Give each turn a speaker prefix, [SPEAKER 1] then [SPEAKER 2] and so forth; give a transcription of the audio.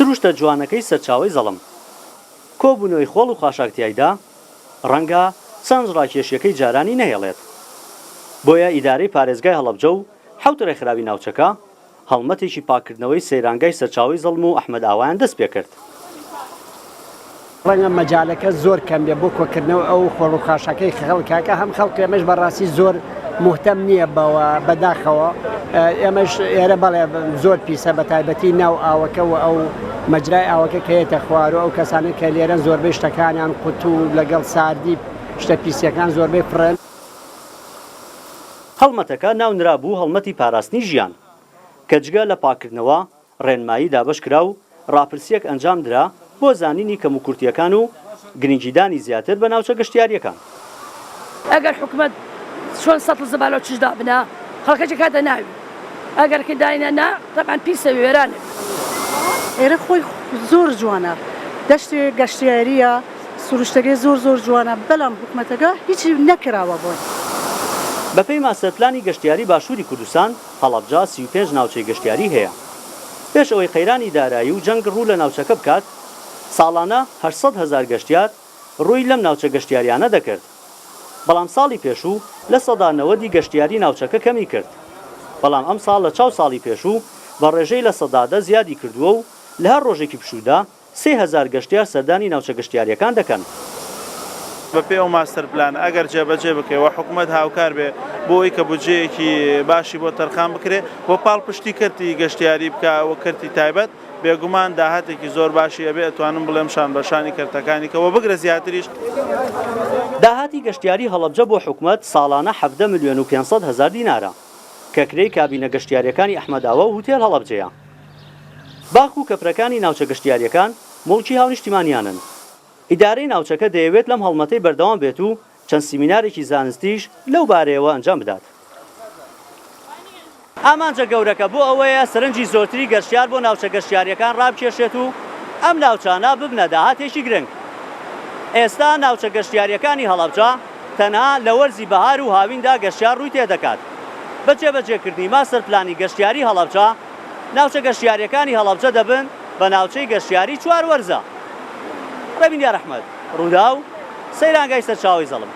[SPEAKER 1] سروشتە جوانەکەی سەرچاوەی زەڵم، کۆبوونەوەی خۆڵ و خاشاک تیایدا، ڕەنگە سەرنجڕاکێشییەکەی جارانی نەهێڵێت. بۆیە ئیدارەی پارێزگای هەڵەبجە و حەوت ڕێکخراوی ناوچەکە، هەڵمەتێکی پاککردنەوەی سەیرانگای سەرچاوەی زەڵم و ئەحمەدئاوایان دەستپێکرد.
[SPEAKER 2] ڕەنگە مەجالەکە زۆر کەم بێ بۆ کۆکردنەوە ئەو خۆڵ و خاشاکەی خەڵکاکە هەم خەڵک ئێمەش بەڕاستی زۆر مهتەم نییە بەوە بەداخەوە ئێمەش ئێرە بەڵێ زۆر پیسە بە تایبەتی ناو ئاوەکە و ئەو مەجرای ئاوەکە کە یەتە خوار و ئەو کەسانە کە لێرەن زۆربەی شتەکانیان قوتو لەگەڵ ساردی شتە پیسیەکان زۆربەی فڕێن.
[SPEAKER 1] هەڵمەتەکە ناونرابوو هەڵمەتی پاراستنی ژیان، کە جگە لە پاککردنەوە، ڕێنمایی دابەشکرا و ڕاپرسییەک ئەنجامدرا بۆ زانینی کەموکورتییەکان و گرنگیدانی زیاتر بە ناوچە گەشتیارییەکان.
[SPEAKER 3] ئەگەر حکومەت چۆن سەتڵ زبالە و چش دابنا خەڵکەکی کاتە ناوی ئەگەر کە داینە نا تەبعەن پیسە وێرانە.
[SPEAKER 4] ئێرە خۆی زۆر جوانە دەشتێ گەشتیاریە سروشتەکەی زۆر زۆر جوانە بەلام حکومەتەکە هیچی نەکراوە بۆی.
[SPEAKER 1] بەپێی ماستەرپلانی گەشتیاری باشووری کوردستان، هەڵەبجە 35 ناوچەی گەشتیاری هەیە. پێش ئەوەی قەیرانی دارایی و جەنگ ڕوو لە ناوچەکە بکات، ساڵانە 800,000 گەشتیار ڕووی لەم ناوچە گەشتیاریانە دەکرد. بەڵام ساڵی پێشوو 90% ی گەشتیاری ناوچەکە کەمی کرد. بەڵام ئەمساڵ لە چاو ساڵی پێشوو بە ڕێژەی 10% زیادی کردووە و لە هەر ڕۆژێکی پشوودا 3000 گەشتیار سەردانی ناوچە گەشتیارییەکان دەکەن.
[SPEAKER 5] بەپێی ئەو ماستەر پلانە ئەگەر جێبەجێ بکرێ و حکومەت هاوکار بێ بۆ ئەوەی کە بودجەیەکی باشی بۆ تەرخان بکرێ و پاڵپشتی کەرتی گەشتیاری بکا و کەرتی تایبەت، بێگومان داهاتێکی زۆر باشی ئەبێ، ئەتوانم بڵێم شان بە شانی کەرتەکانی کە و بگرە زیاتریش.
[SPEAKER 1] داهاتی گەشتیاری هەڵەبجە بۆ حکومەت ساڵانە 17 ملیۆن و 500 هەزار دینارە، کە کرێی کابینە گەشتیارییەکانی ئەحمەدئاوا و هوتێل هەڵەبجەیە. باخ و کەپرەکانی ناوچە گەشتیارییەکان موڵکی هاونیشتیمانیانن. ئیدارەی ناوچەکە دەیەوێت لەم هەڵمەتەی بەردەوام بێت و چەند سیمینارێکی زانستیش لەو بارەیەوە ئەنجام بدات. ئامانجە گەورەکە بۆ ئەوەیە سەرنجی زۆرتری گەشتیار بۆ ناوچە گەشتیارییەکان ڕابکێشێت و ئەم ناوچانە ببنە داهاتێکی گرنگ. ئێستا ناوچە گەشتیارییەکانی هەڵەبجە تەنها لە وەرزی بەهار و هاویندا گەشتیار ڕووی تێدەکات. بە جێبەجێکردنی ماستەرپلانی گەشتیاری هەڵەبجە، ناوچە گەشتیارییەکانی هەڵەبجە دەبن بە ناوچەی گەشتیاری چوار وەرزە. ڕێبین دیار ئەحمەد، ڕووداو، سەیرانگای سەرچاوەی زەڵم.